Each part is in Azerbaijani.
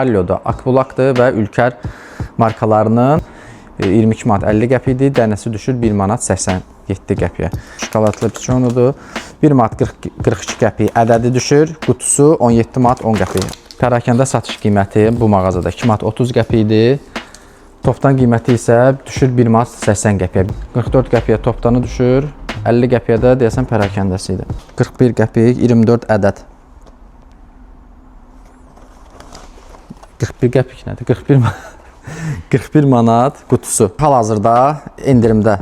Allo'da Akbulaqdır və Ülker markalarının 22 manat 50 qəpikdir. Dənəsi düşür 1 manat 87 qəpiyə. Şokoladlı piçonudur. 1 manat 42 qəpik ədədi düşür. Qutusu 17 manat 10 qəpik. Pərakəndə satış qiyməti bu mağazada 2 manat 30 qəpikdir. Topdan qiyməti isə düşür 1 manat 80 qəpiyə. 44 qəpiyə topdanı düşür. 50 qəpiyə də deyəsən pərakəndəsi idi. 41 qəpik 24 ədəd. 41 qəpik nədir? 41 manat qutusu. Hal-hazırda endirimdə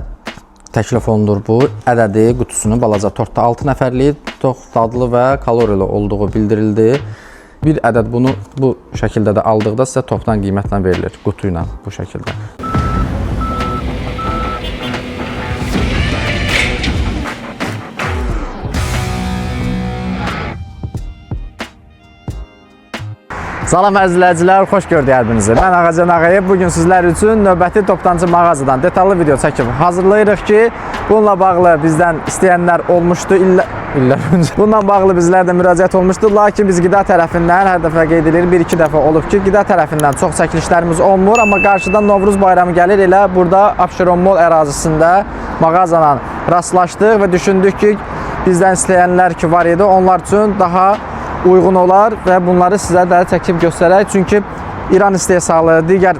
təklif olunur bu. Ədədi qutusunun balaca tortda 6 nəfərlik, çox dadlı və kalorili olduğu bildirildi. Bir ədəd bunu bu şəkildə də aldıqda sizə topdan qiymətlə verilir, qutu ilə bu şəkildə. Salam əzizləyicilər, xoş gördük hər birinizi. Mən Ağacan Ağayev. Bu gün sizlər üçün növbəti toptancı mağazadan detallı video çəkib hazırlayırıq ki, bununla bağlı bizdən istəyənlər olmuşdu illər öncə. Bununla bağlı bizlər də müraciət olmuşdu. Lakin biz qida tərəfindən hər dəfə qeyd edirik, bir-iki dəfə olub ki, qida tərəfindən çox çəkilişlərimiz olmur, amma qarşıdan Novruz bayramı gəlir. Elə burada Abşeron Mall ərazisində mağazayla rastlaşdıq və düşündük ki, bizdən istəyənlər ki var idi, onlar üçün daha uyğun olar və bunları sizə də çəkib göstərək. Çünki İran istehsalı, digər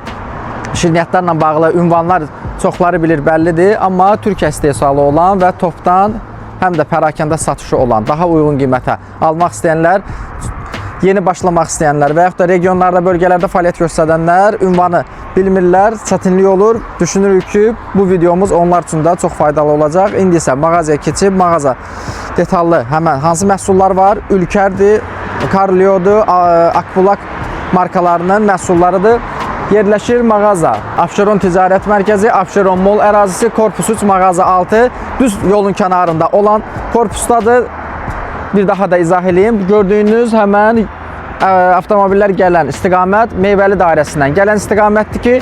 şirniyyatlarla bağlı ünvanlar çoxları bilir, bəllidir, amma Türkiyə istehsalı olan və topdan həm də pərakəndə satışı olan, daha uyğun qiymətə almaq istəyənlər, yeni başlamaq istəyənlər və yaxud da regionlarda, bölgələrdə fəaliyyət göstərənlər ünvanı bilmirlər, çətinlik olur. Düşünürük ki, bu videomuz onlar üçün də çox faydalı olacaq. İndi isə mağazaya keçib, mağaza detallı həmən hansı məhsullar var? Ülkerdir, Karliodur, Akbulaq markalarının məhsullarıdır. Yerləşir mağaza Abşeron Ticarət Mərkəzi, Abşeron Mall ərazisi, korpus 3, mağaza 6, düz yolun kənarında olan korpusdadır. Bir daha da izah eləyim. Gördüyünüz həmən avtomobillər gələn istiqamət Meyvəli dairəsindən gələn istiqamətdir ki,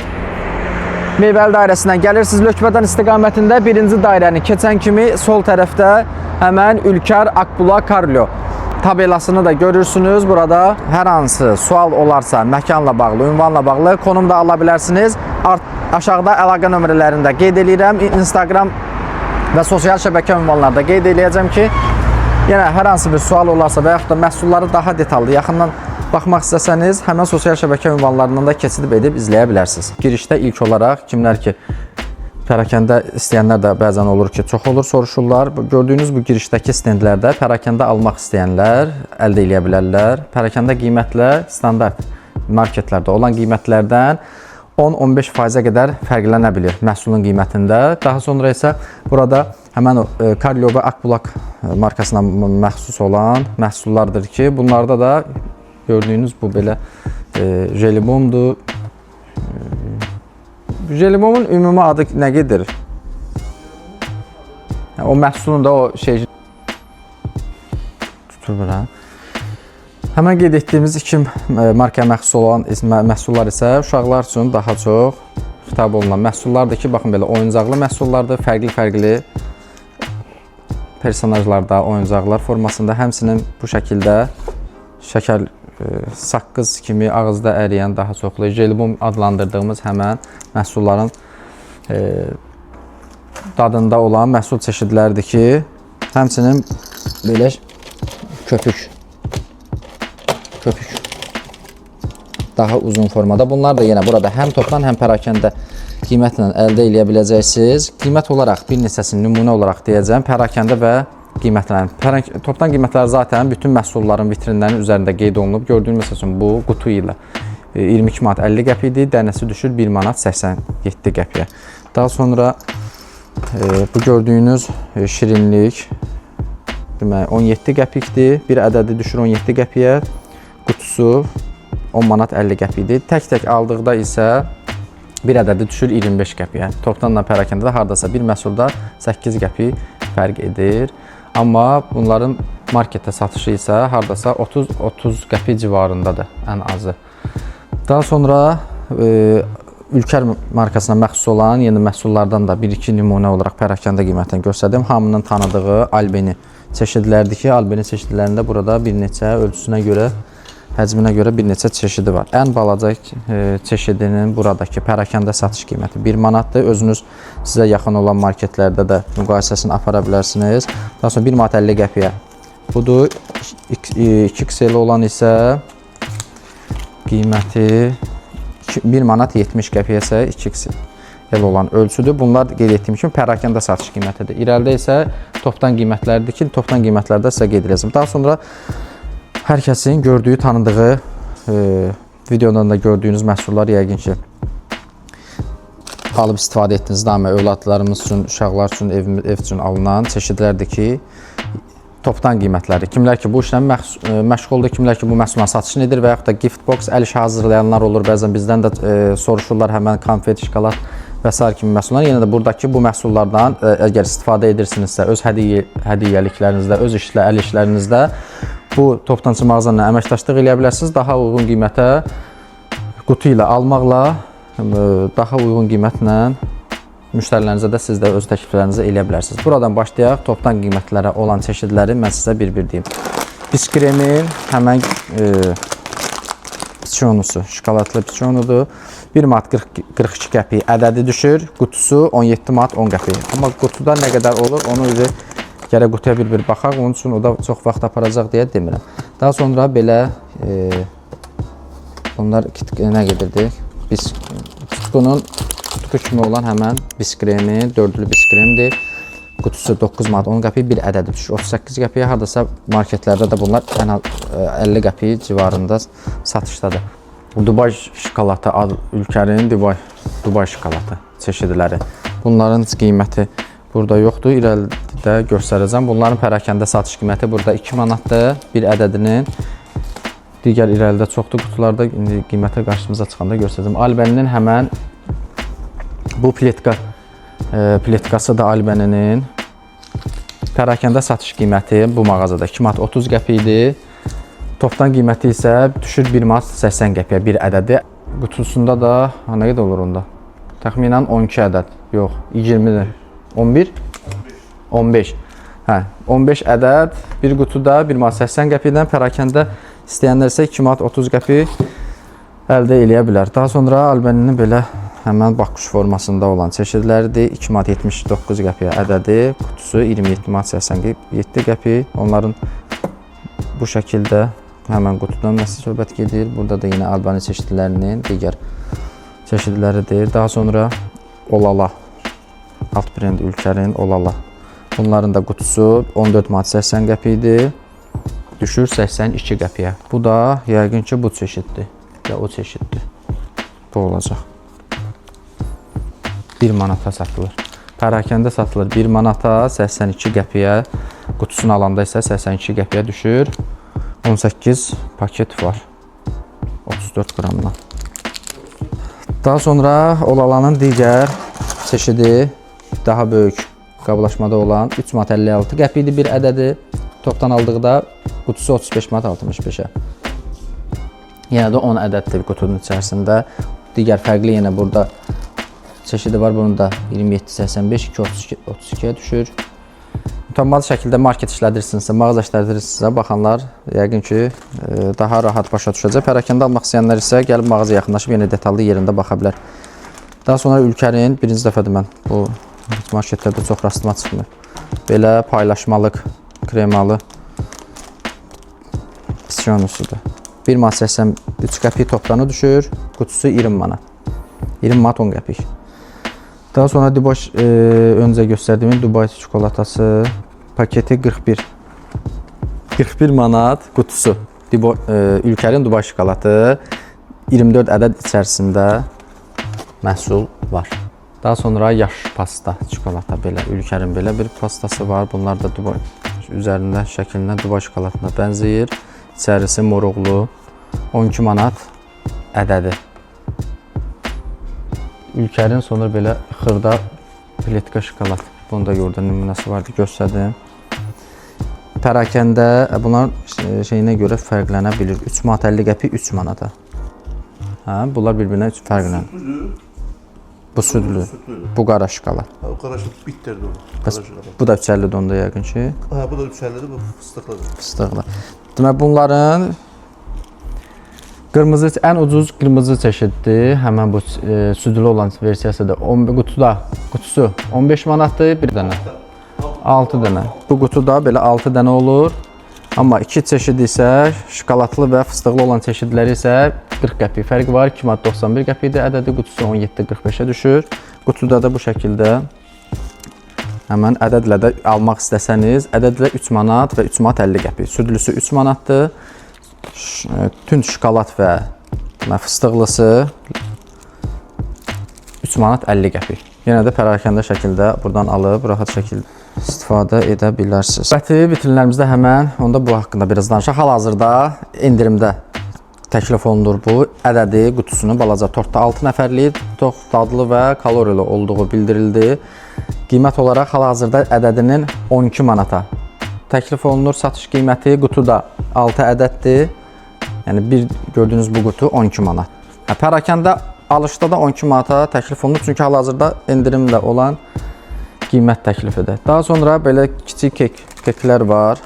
Meyvəli dairəsindən gəlirsiniz Lökbədən istiqamətində birinci dairəni keçən kimi sol tərəfdə həmən Ülker Akbulaq Karlio tabelasını da görürsünüz. Burada hər hansı sual olarsa məkanla bağlı, ünvanla bağlı konum da ala bilərsiniz. Aşağıda əlaqə nömrələrini də qeyd eləyirəm. Instagram və sosial şəbəkə ünvanlarında qeyd eləyəcəm ki, yenə hər hansı bir sual olarsa və yaxud da məhsulları daha detallı yaxından baxmaq istəsəniz, həmən sosial şəbəkə ünvanlarından da keçidib edib izləyə bilərsiniz. Girişdə ilk olaraq kimlər ki pərakəndə istəyənlər də bəzən olur ki, çox olur, soruşurlar. Gördüyünüz bu girişdəki stendlərdə pərakəndə almaq istəyənlər əldə eləyə bilərlər. Pərakəndə qiymətlə standart marketlərdə olan qiymətlərdən 10-15%-ə qədər fərqlənə bilir məhsulun qiymətində. Daha sonra isə burada həmən o Karlio və Akbulaq markasına məxsus olan məhsullardır ki, bunlarda da gördüyünüz bu belə jelibondur. Jelibonun ümumi adı nə gedir? O məhsulun da o şey tutur bura. Həmən qeyd etdiyimiz iki markaya məxsus olan məhsullar isə uşaqlar üçün daha çox xitab olunan məhsullardır ki, baxın belə oyuncaqlı məhsullardır, fərqli-fərqli personajlarda, oyuncaqlar formasında, həmçinin bu şəkildə şəkər saqqız kimi ağızda əriyən daha çoxlu jelibon adlandırdığımız həmən məhsulların dadında olan məhsul çeşidləridir ki, həmçinin belə köpük daha uzun formada. Bunlar da yenə burada həm topdan, həm pərakəndə qiymətlə əldə eləyə biləcəksiniz. Qiymət olaraq bir neçəsini nümunə olaraq deyəcəm. Pərakəndə və qiymətlə. Topdan qiymətləri zaten bütün məhsulların vitrinlərinin üzərində qeyd olunub. Gördüyünüz məsəl üçün bu qutu ilə 22 manat 50 qəpikdir. Dənəsi düşür 1 manat 87 qəpiyə. Daha sonra bu gördüyünüz şirinlik demək 17 qəpikdir. Bir ədədi düşür 17 qəpiyə. Qutusu 10 manat 50 qəpikdir. Tək-tək aldıqda isə bir ədədi düşür 25 qəpiyə. Topdanla pərakəndə də hardasa bir məhsulda 8 qəpik fərq edir. Amma bunların marketdə satışı isə hardasa 30-30 qəpik civarındadır ən azı. Daha sonra Ülker markasına məxsus olan yeni məhsullardan da bir-iki nümunə olaraq pərakəndə qiymətini göstərdim. Hamının tanıdığı albeni çeşidlərdir ki, albeni çeşidlərində burada bir neçə ölçüsünə görə Həcminə görə bir neçə çeşidi var. Ən balaca çeşidinin buradakı pərakəndə satış qiyməti 1 manatdır. Özünüz sizə yaxın olan marketlərdə də müqayisəsini apara bilərsiniz. Daha sonra 1 manat 50 qəpiyə. Budur. 2XL olan isə qiyməti 1 manat 70 qəpiyə isə 2XL olan ölçüdür. Bunlar qeyd etdiyim kimi pərakəndə satış qiymətidir. İrəlidə isə topdan qiymətlərdir ki, topdan qiymətlərdə sizə qeyd edəcəm. Daha sonra hər kəsin gördüyü, tanıdığı, videodan da gördüyünüz məhsullar yəqin ki alıb istifadə etdiniz. Daima övladlarımız üçün, uşaqlar üçün, ev üçün alınan çeşidlərdir ki, topdan qiymətləri. Kimlər ki bu işlə məşğuldur, kimlər ki bu məhsulun satışını edir və yaxud da gift box, əl işi hazırlayanlar olur. Bəzən bizdən də soruşurlar həmən konfet, şokolad və sair kimi məhsullar. Yenə də buradakı bu məhsullardan əgər istifadə edirsinizsə, öz hədiyyəliklərinizdə, öz əl işlərinizdə bu toptancı mağazanla əməkdaşlıq eləyə bilərsiniz. Daha uyğun qiymətə qutu ilə almaqla daha uyğun qiymətlə müştərilərinizə də siz də öz təkliflərinizi eləyə bilərsiniz. Buradan başlayaq. Topdan qiymətlərə olan çeşidləri mən sizə bir-bir deyim. Biskremin həmən piçonusu, şokoladlı piçonudur. 1 manat 42 qəpik ədədi düşür. Qutusu 17 manat 10 qəpik. Amma qutuda nə qədər olur, onu üzü gərək qutuya bir-bir baxaq. Onun üçün o da çox vaxt aparacaq deyə demirəm. Daha sonra belə bunlar nə gedirdi? Biz tutqunun tutqu kimi olan həmən biskremi, dördlü biskremdir. Qutusu 9 manat 10 qəpik bir ədədi düşür. 38 qəpiyə hardasa marketlərdə də bunlar ən az 50 qəpik civarında satışdadır. Dubai şokolatı ad Ülkərin Dubai şokolatı çeşidləri. Bunların qiyməti burada yoxdur. İrəlidə göstərəcəm. Bunların pərakəndə satış qiyməti burada 2 manatdır bir ədədinin. Digər irəlidə çoxdur qutularda. İndi qiymətə qarşımıza çıxanda göstərəcəm. Albeninin həmən bu pletkası da Albeninin pərakəndə satış qiyməti bu mağazada 2 manat 30 qəpik idi. Topdan qiyməti isə düşür 1 manat 80 qəpiyə bir ədədi. Qutusunda da nə qədər olur onda? Təxminən 12 ədəd. Yox, 20-dir. 11? 15. Hə, 15 ədəd bir qutuda 1 manat 80 qəpikdən pərakəndə istəyənlər isə 2 manat 30 qəpik əldə eləyə bilər. Daha sonra Albeninin belə həmən bakquş formasında olan çeşidləridir. 2 manat 79 qəpiyə ədədi, qutusu 27 manat 87 qəpik. Onların bu şəkildə həmən qutudan nəsə söhbət gedir. Burada da yenə Albani çeşidlərinin digər çeşidləridir. Daha sonra Olala alt brend Ülkərin Olala. Bunların da qutusu 14 manat 80 qəpikdir. Düşür 82 qəpiyə. Bu da yəqin ki bu çeşiddir. Ya o çeşiddir. Bu olacaq. 1 manata satılır. Pərakəndə satılır 1 manata 82 qəpiyə. Qutusunu alanda isə 82 qəpiyə düşür. 18 paket var. 34 qramdan. Daha sonra Olalanın digər çeşidi daha böyük qablaşmada olan 3 manat 56 qəpik idi bir ədədi. Topdan aldıqda qutusu 35 manat 65-ə. Yenə də 10 ədəddir qutunun içərisində. Digər fərqli yenə burada çeşidi var. Bunun da 27.85 2.32-yə düşür. Mütəmadi şəkildə market işlədirsinizsə, mağaza işlədirsinizsə, baxanlar yəqin ki, daha rahat başa düşəcək. Pərakəndə almaq istəyənlər isə gəlib mağazaya yaxınlaşıb yenə detallı yerində baxa bilər. Daha sonra Ülkərin birinci dəfədir mən bu marketlərdə çox rastıma çıxmır. Belə paylaşmalıq kremalı piçonusudur. 1 manat 83 qəpik topdanı düşür. Qutusu 20 manat. 20 manat 10 qəpik. Daha sonra Dubai öncə göstərdiyim Dubai çikolatası paketi 41. 41 manat qutusu. Ülkərin Dubai şokolatı 24 ədəd içərisində məhsul var. Daha sonra yaş pasta çikolata belə Ülkərin belə bir pastası var. Bunlar da Dubai üzərində şəklinə Dubai şokolatına bənzəyir. İçərisi moruqlu 12 manat ədədi. Ülkərin sonra belə xırda pletka şokolad. Bunu da gördüm, nümunəsi vardı, göstərdim. Pərakəndə bunlar şeyinə görə fərqlənə bilir. 3 manat 50 qəpik 3 manata. Hə, bunlar bir-birinə fərqlənir. Bu südlü, bu qara şokolad. Ha, o qara şokolad bitterdi o. Qara şokolad. Bu da 350 onda yəqin ki, Ha, bu da 350'dir, bu fıstıklıdır. fıstıqlı. Demək bunların Qırmızı ən ucuz qırmızı çeşiddir. Həmin bu südlü olan versiyası da 10 qutuda qutusu 15 manatdır bir dənə. 6 dənə. Bu qutuda belə 6 dənə olur. Amma iki çeşid isə şokoladlı və fıstıqlı olan çeşidləri isə 40 qəpik fərqi var. 2 manat 91 qəpikdir ədədi, qutusu 17.45-ə düşür. Qutuda da bu şəkildə həmən ədədlə də almaq istəsəniz, ədədlə 3 manat və 3 manat 50 qəpik. Südlüsü 3 manatdır. Tünd şokolad və fıstıqlısı 3 manat 50 qəpik. Yenə də pərakəndə şəkildə buradan alıb rahat şəkildə istifadə edə bilərsiniz. Bəti vitrinlərimizdə həmən onda bu haqqında biraz danışaq. Hal-hazırda endirimdə təklif olunur bu. Ədədi qutusunu balaca tortda 6 nəfərlik, çox dadlı və kalorili olduğu bildirildi. Qiymət olaraq hal-hazırda ədədinin 12 manata təklif olunur. Satış qiyməti qutuda 6 ədəddir. Yəni bir gördüyünüz bu qutu 12 manat. Hə, pərakəndə alışda da 12 manata təklif olunur. Çünki hal-hazırda endirimlə olan qiymət təklif edir. Daha sonra belə kiçik keklər var.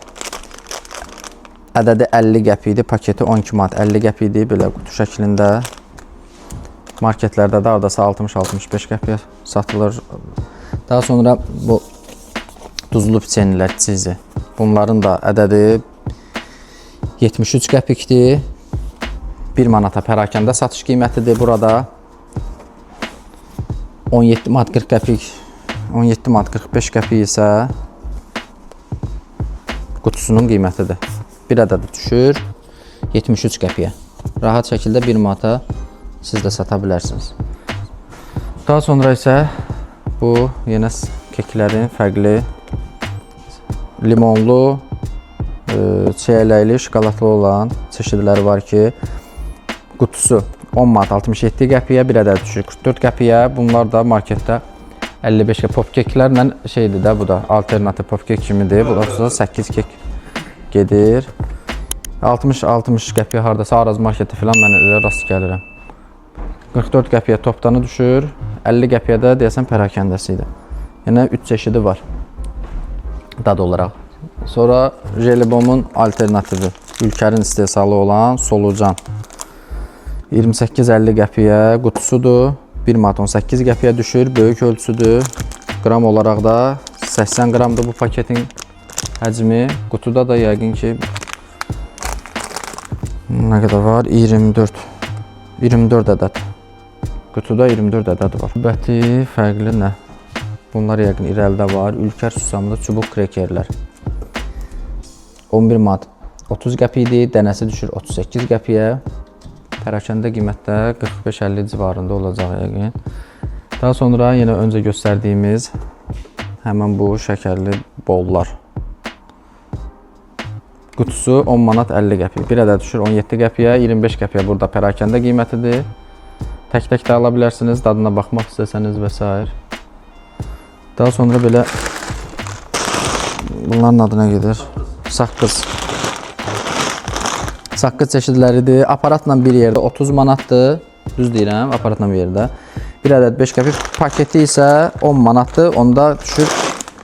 Ədədi 50 qəpikdir, paketi 12 manat 50 qəpikdir, belə qutu şəklində. Marketlərdə də hardasa 60-65 qəpiyə satılır. Daha sonra bu duzlu piçenlər, çizi. Bunların da ədədi 73 qəpikdir. 1 manata pərakəndə satış qiymətidir burada. 17 manat 40 qəpik, 17 manat 45 qəpik isə qutusunun qiymətidir. Bir ədədi düşür 73 qəpiyə. Rahat şəkildə 1 manata siz də sata bilərsiniz. Daha sonra isə bu yenə keklərin fərqli limonlu, çiyələkli, şokoladlı olan çeşidləri var ki, qutusu 10 manat 67 qəpiyə, bir ədəd düşür 44 qəpiyə. Bunlar da marketdə 55 qəpiyə. Pop keklərlə şeydir də bu da alternativ pop kek kimidir. Bu da 8 kek gedir. 60-60 qəpiyə hardasa Araz marketdə filan mən elə rast gəlirəm. 44 qəpiyə topdanı düşür. 50 qəpiyə də deyəsən pərakəndəsi idi. Yəni 3 çeşidi var dad olaraq. Sonra Jelibonun alternativi, Ülkərin istehsalı olan solucan. 28.50 qəpiyə qutusudur. 1 manat 18 qəpiyə düşür. Böyük ölçüdür. Qram olaraq da 80 qramdır bu paketin həcmi. Qutuda da yəqin ki nə qədər var? 24. 24 ədəd. Qutuda 24 ədəd var. Bəti fərqli nə? Bunlar yəqin irəlidə var. Ülkər susamlı çubuq krekerlər. 11 manat 30 qəpik idi. Dənəsi düşür 38 qəpiyə. Pərakəndə qiymətdə 45-50 civarında olacaq yəqin. Daha sonra yenə öncə göstərdiyimiz həmin bu şəkərli bollar. Qutusu 10 manat 50 qəpik. Bir ədəd düşür 17 qəpiyə, 25 qəpiyə burada pərakəndə qiymətidir. Tək-tək də ala bilərsiniz, dadına baxmaq istəsəniz və s. Daha sonra belə bunların adına gedir. Saqqız. Saqqız çeşidləridir. Aparatla bir yerdə 30 manatdır. Düz deyirəm, aparatla bir yerdə. Bir ədəd 5 qəpik. Paketi isə 10 manatdır. Onda düşür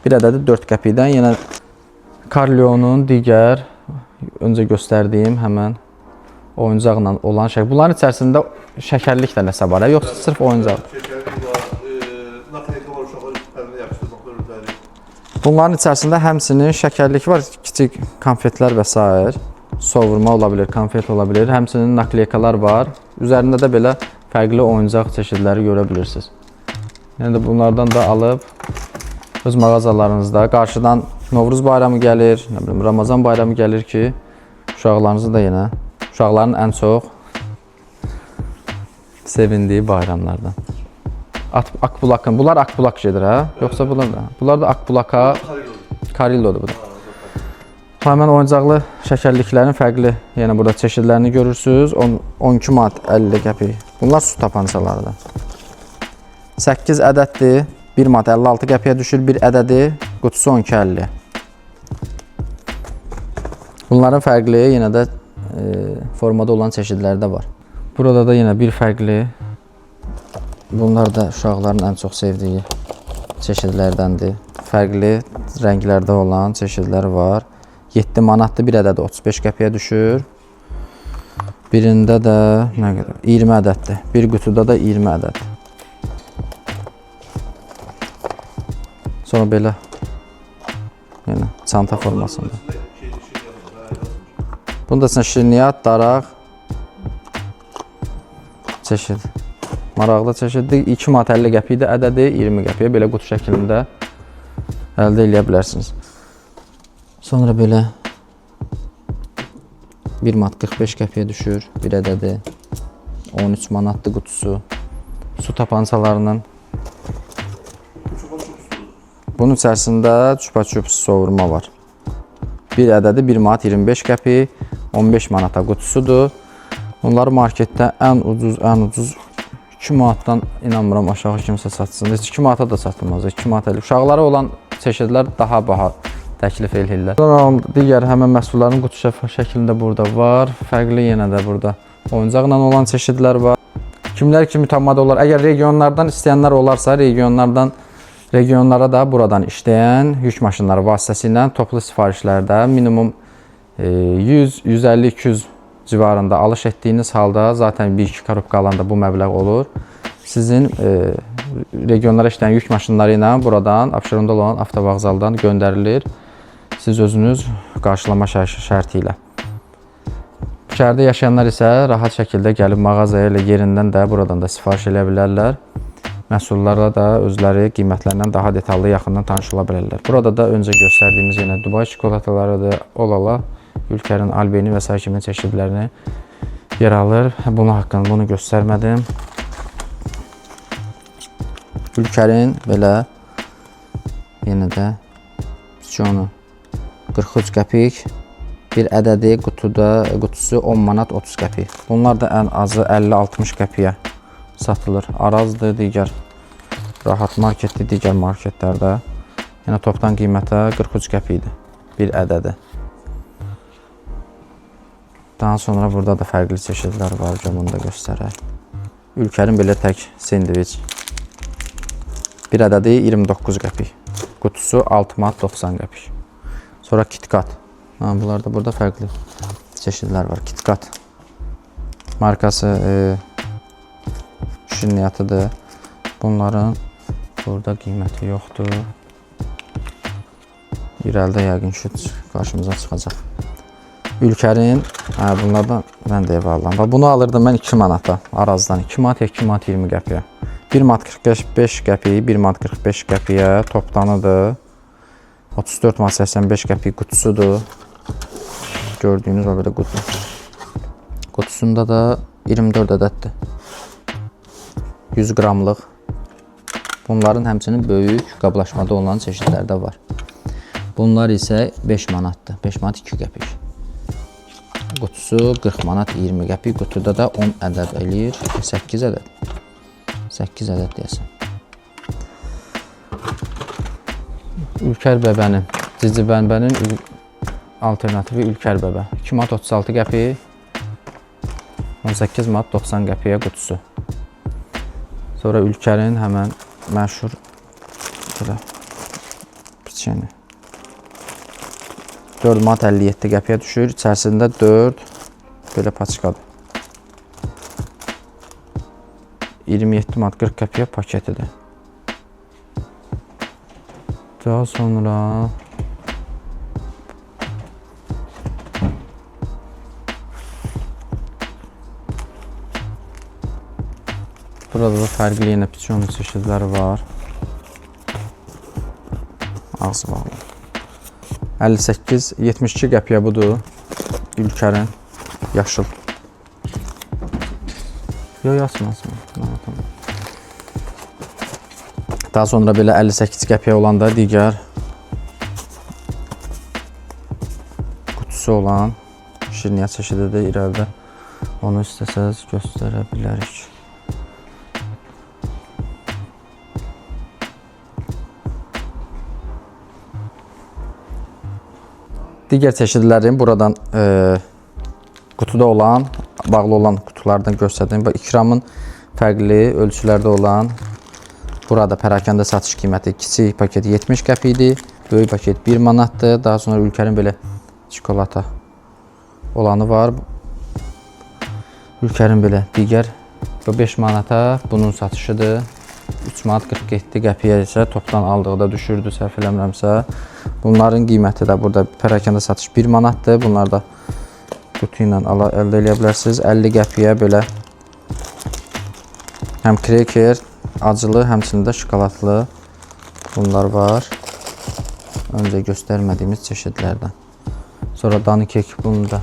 bir ədədi 4 qəpikdən. Yenə Carlionun digər öncə göstərdiyim həmən oyuncaqla olan şey. Bunların içərisində şəkərlik də nəsə var, yoxsa sırf oyuncaq? Şəkərlik var, nakleyka var, uşaqlar əlinə yapışdırmaqlar özləri. Bunların içərisində həmçinin şəkərlik var, kiçik konfetlər və s. Sovurma ola bilər, konfet ola bilər. Həmçinin nakleykalar var. Üzərində də belə fərqli oyuncaq çeşidləri görə bilirsiniz. Yəni də bunlardan da alıb öz mağazalarınızda qarşıdan Novruz bayramı gəlir, nə bilim Ramazan bayramı gəlir ki, uşaqlarınızı da yenə uşaqların ən çox sevindiyi bayramlardan. Akbulakın. Bunlar Akbulak gedir ha? Yoxsa bunlar da? Bunlar da Akbulaka Carillo'dur bu da. Həmən oyuncaqlı şəkərliklərin fərqli, yəni burada çeşidlərini görürsüz. 10, 12 manat 50 qəpik. Bunlar su tapançalarıdır. 8 ədəddir. 1 manat 56 qəpiyə düşür bir ədədi. Qutusu 12.50. Bunların fərqli yenə də formada olan çeşidləri də var. Burada da yenə bir fərqli. Bunlar da uşaqların ən çox sevdiyi çeşidlərdəndir. Fərqli rənglərdə olan çeşidlər var. 7 manatdır, bir ədədi 35 qəpiyə düşür. Birində də nə qədər? 20 ədəddir. Bir qutuda da 20 ədəd. Sonra belə yenə çanta formasında. İçində şey yapılır. Ha, yazmış. Bunda da şirniyyat, daraq çeşid. Maraqlı çeşiddir. 2 manat 50 qəpikdir ədədi, 20 qəpiyə belə qutu şəklində əldə eləyə bilərsiniz. Sonra belə 1 manat 45 qəpiyə düşür bir ədədi. 13 manatdır qutusu. Su tapançalarının Bu çupa çupsudur. bunun içərisində çupa-çups sovurma var. Bir ədədi 1 manat 25 qəpik, 15 manata qutusudur. Bunları marketdə ən ucuz, ən ucuz 2 manatdan inanmıram aşağı kimsə satsın. Heç 2 manata da satılmaz. 2 manat 50. Uşaqlara olan çeşidlər daha baha təklif eləyirlər. Sonra digər həmin məhsulların qutu şəklində burada var. Fərqli yenə də burada oyuncaqla olan çeşidlər var. Kimlər ki mütəmadi olar, əgər regionlardan istəyənlər olarsa, regionlardan regionlara da buradan işləyən yük maşınları vasitəsilə toplu sifarişlərdə minimum 100, 150, 200 civarında alış etdiyiniz halda zaten 1-2 korobka alanda bu məbləğ olur. Sizin regionlara işləyən yük maşınları ilə buradan Abşeronda olan avtovağzaldan göndərilir. Siz özünüz qarşılama şərti ilə. Şəhərdə yaşayanlar isə rahat şəkildə gəlib mağazaya elə yerindən də buradan da sifariş eləyə bilərlər. Məhsullarla da özləri qiymətlərindən daha detallı yaxından tanış ola bilərlər. Burada da öncə göstərdiyimiz yenə Dubai çikolatalarıdır, Olala, Ülkərin Albeni və sair kimi çeşidlərini yer alır. Bunun haqqında bunu göstərmədim. Ülkərin belə yenə də piçonu 43 qəpik bir ədədi qutuda qutusu 10 manat 30 qəpik. Bunlar da ən azı 50-60 qəpiyə satılır. Arazdır, digər rahat marketdir, digər marketlərdə. Yəni topdan qiymətə 43 qəpikdir bir ədədi. Daha sonra burada da fərqli çeşidlər var, bunu da göstərək. Ülkərin belə tək sendviç. Bir ədədi 29 qəpik. Qutusu 6 manat 90 qəpik. Sonra KitKat. Ha, bunlar da burada fərqli çeşidlər var. KitKat markası şirniyyatıdır. Bunların burada qiyməti yoxdur. İrəlidə yəqin ki qarşımıza çıxacaq. Ülkərin, hə, bunlardan mən də evə alıram. Bax, bunu alırdım mən 2 manata Arazdan. 2 manat, 2 manat 20 qəpiyə. 1 manat 45 qəpik, 1 manat 45 qəpiyə topdanıdır. 34 manat 85 qəpik qutusudur. Gördüyünüz o belə qutu. Qutusunda da 24 ədəddir. 100 qramlıq. Bunların həmçinin böyük qablaşmada olan çeşidləri də var. Bunlar isə 5 manatdır. 5 manat 2 qəpik. Qutusu 40 manat 20 qəpik. Qutuda da 10 ədəd eləyir. 8 ədəd. 8 ədəd deyəsən. Ülker bəbənin, Cici bənbənin alternativi Ülker bəbə. 2 manat 36 qəpik. 18 manat 90 qəpiyə qutusu. Sonra Ülkerin həmən məşhur belə piçeni. 4 manat 57 qəpiyə düşür. İçərisində 4 belə paçkadır. 27 manat 40 qəpiyə paketidir. Daha sonra burada da fərqli yenə piçonu çeşidləri var. Ağzı bağlı. 58, 72 qəpiyə budur. Ülkərin yaşıl. Yox, açma, açma. Narahat. Daha sonra belə 58 qəpiyə olan da digər qutusu olan şirniyyat çeşididir irəlidə. Onu istəsəz göstərə bilərik. Digər çeşidlərin buradan qutuda olan, bağlı olan qutulardan göstərdim. Bu ikramın fərqli ölçülərdə olan burada pərakəndə satış qiyməti kiçik paket 70 qəpik idi, böyük paket 1 manatdır. Daha sonra Ülkərin belə çikolata olanı var. Ülkərin belə digər bu 5 manata bunun satışıdır. 3 manat 47 qəpiyə isə topdan aldıqda düşürdü, səhv eləmirəmsə. Bunların qiyməti də burada pərakəndə satış 1 manatdır. Bunlar da qutu ilə əldə eləyə bilərsiniz. 50 qəpiyə belə həm kreker, acılı, həmçinin də şokoladlı bunlar var. Öncə göstərmədiyimiz çeşidlərdən. Sonra danikek bunu da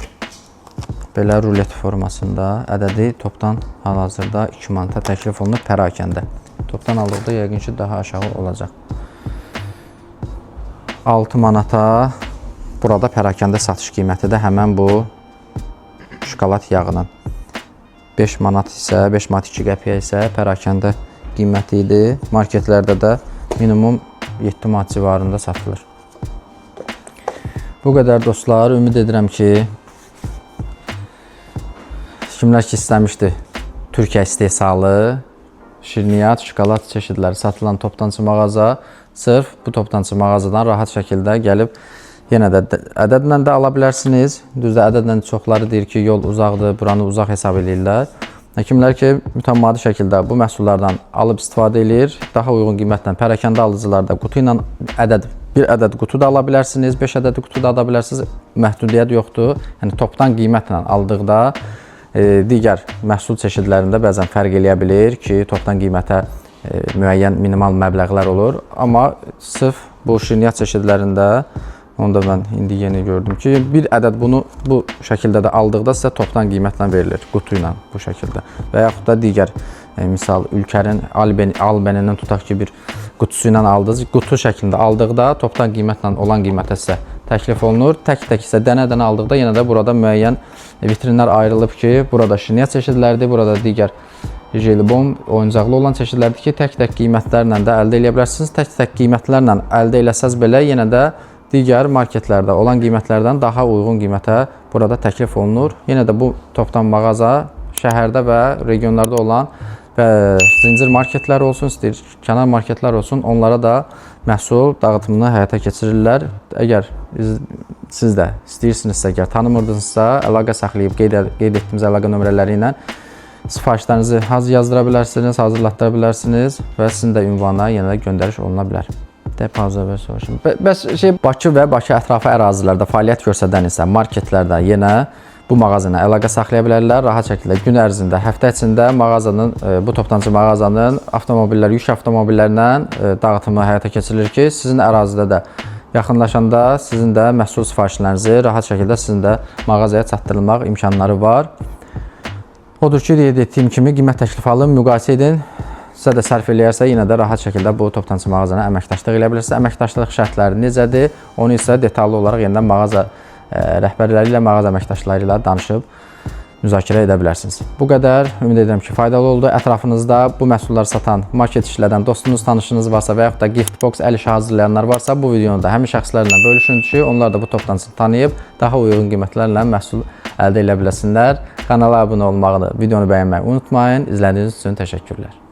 belə rulet formasında ədədi topdan hal-hazırda 2 manata təklif olunur pərakəndə. Topdan aldıqda yəqin ki daha aşağı olacaq. 6 manata burada pərakəndə satış qiyməti də həmən bu şokolad yağının. 5 manat isə 5 manat 2 qəpiyə isə pərakəndə qiyməti idi. Marketlərdə də minimum 7 manat civarında satılır. Bu qədər dostlar. Ümid edirəm ki, kimlər ki istəmişdi Türkiyə istehsalı şirniyyat, şokolad çeşidləri satılan toptancı mağaza sırf bu toptancı mağazadan rahat şəkildə gəlib yenə də ədədlə də ala bilərsiniz. Düzdür, ədədlə çoxları deyir ki, yol uzaqdır, buranı uzaq hesab eləyirlər. Kimlər ki, mütəmadi şəkildə bu məhsullardan alıb istifadə eləyir, daha uyğun qiymətlə pərakəndə alıcılarda qutu ilə ədəd bir ədəd qutu da ala bilərsiniz, 5 ədəd qutu da ala bilərsiniz. Məhdudiyyət yoxdur. Yəni topdan qiymətlə aldıqda digər məhsul çeşidlərində bəzən fərq eləyə bilir ki, topdan qiymətə müəyyən minimal məbləğlər olur. Amma sırf bu şirniyyat çeşidlərində onu da mən indi yeni gördüm ki, bir ədəd bunu bu şəkildə də aldıqda sizə topdan qiymətlə verilir, qutu ilə bu şəkildə. Və yaxud da digər misal Ülkərin Albenindən tutaq ki, bir qutusu ilə aldınız, qutu şəklində aldıqda topdan qiymətlə olan qiymətə sizə təklif olunur. Tək-tək isə dənə-dənə aldıqda yenə də burada müəyyən vitrinlər ayrılıb ki, burada şirniyyat çeşidləridir, burada digər jelibon, oyuncaqlı olan çeşidlərdir ki, tək-tək qiymətlərlə də əldə eləyə bilərsiniz. Tək-tək qiymətlərlə əldə eləsəz belə yenə də digər marketlərdə olan qiymətlərdən daha uyğun qiymətə burada təklif olunur. Yenə də bu topdan mağaza şəhərdə və regionlarda olan və zincir marketlər olsun, istəyir kənar marketlər olsun, onlara da məhsul dağıtımını həyata keçirirlər. Əgər siz də istəyirsinizsə, əgər tanımırdınızsa, əlaqə saxlayıb qeyd etdiyimiz əlaqə nömrələri ilə sifarişlərinizi yazdıra bilərsiniz, hazırlatdıra bilərsiniz və sizin də ünvana yenə də göndəriş oluna bilər. De pauza ver soruşum. Bəs şey Bakı və Bakı ətrafı ərazilərdə fəaliyyət göstərən isə marketlərdə yenə bu mağaza ilə əlaqə saxlaya bilərlər. Rahat şəkildə gün ərzində, həftə içində mağazanın bu toptancı mağazanın avtomobillər, yük avtomobillərlə dağıtımı həyata keçirilir ki, sizin ərazidə də yaxınlaşanda sizin də məhsul sifarişlərinizi rahat şəkildə sizin də mağazaya çatdırılmaq imkanları var. Odur ki, qeyd etdiyim kimi qiymət təklifi alın, müqayisə edin. Sizə də sərf eləyərsə, yenə də rahat şəkildə bu toptancı mağazana əməkdaşlıq eləyə bilərsiniz. Əməkdaşlıq şərtləri necədir? Onu isə detallı olaraq yenidən mağaza rəhbərləri ilə, mağaza əməkdaşları ilə danışıb müzakirə edə bilərsiniz. Bu qədər. Ümid edirəm ki, faydalı oldu. Ətrafınızda bu məhsulları satan, market işlədən dostunuz, tanışınız varsa və yaxud da gift box əl işi hazırlayanlar varsa, bu videonu da həmin şəxslərlə bölüşün ki, onlar da bu toptancını tanıyıb daha uyğun qiymətlərlə məhsul əldə edə biləsinlər. Kanala abunə olmağı, videonu bəyənməyi unutmayın. İzlədiyiniz üçün təşəkkürlər.